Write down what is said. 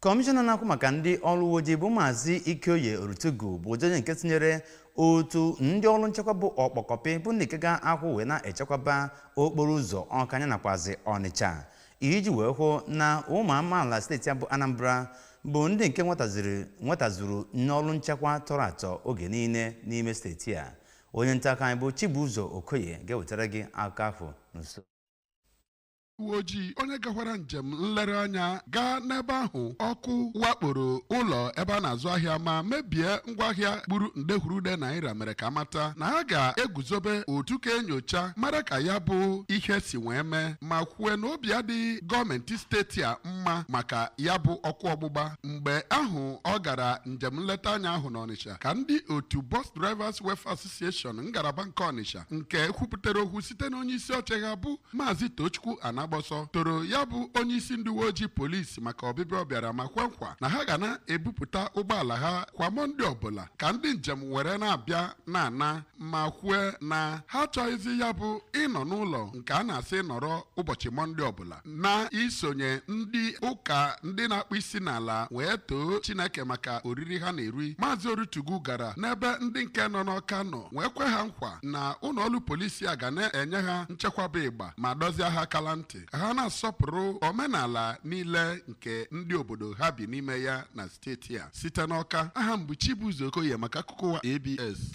Kọmishọna na-akwụ maka ndị ọrụ uwe ojii bụ Maazị Ikeoye Orutugu bụ onye nke tinyere otu ndị ọrụ nchekwa bụ ọkpọkọpị bụ ndị nke ga-akwụ wee na-echekwaba okporo ụzọ Ọka ya nakwazi Ọnịcha iji wee hụ na ụmụ amaala steeti a bụ Anambra bụ ndị nke nwetazuru n'ọrụ nchekwa tọrọ atọ oge niile n'ime steeti a. Onye nta akụkọ anyị bụ Chibuzo Okoye ga-ewetara gị akụkọ ahụ nso. Uwe ojii onye gakwara njem nlereanya gaa n'ebe ahụ ọkụ wakporo ụlọ ebe a na-azụ ahịa ma mebie ngwaahịa gburu nde kwuru nde naira mere ka mata na ha ga-eguzobe otu ka enyocha mara ka ya bụ ihe si wee mee, ma kwue na obi adịghị gọọmenti steeti a mma maka ya bụ ọkụ ọgbụgba. Mgbe ahụ ọ gara njem nleta anya ahụ n'Ọnịcha ka ndị otu Bus Drivers Welfare Association ngalaba nke Ọnịcha nke kwupụtara okwu site na onye isi oche ha bụ Maazị Tochukwu Anagbọsọ toro ya bụ onye isi ndị uwe ojii polisi maka ọbịbịa ọ bịara, ma kwe nkwa na ha ga na-ebupụta ụgbọala ha kwa Mọnde ọbụla ka ndị njem were na-abịa na-ana, ma kwue na ha achọghịzi ya bụ ịnọ n'ụlọ nke a na-asị nọrọ ụbọchị Mọnde ọbụla na isonye ndị ụka ndị na-akpụ isi n'ala wee too Chineke maka oriri ha na-eri. Maazị Orutugu gara n'ebe ndị nke nọ n'Ọka nọ wee kwe ha nkwa na ụlọ ọrụ polisi a ga na-enye ha nchekwaba ịgba ma dozie ha akala ntị ka ha na-asọpụrụ omenala niile nke ndị obodo ha bi n'ime ya na steeti a. Site n'Ọka, aha m bụ Chibuzo Okoye maka akụkọ ụwa ABS.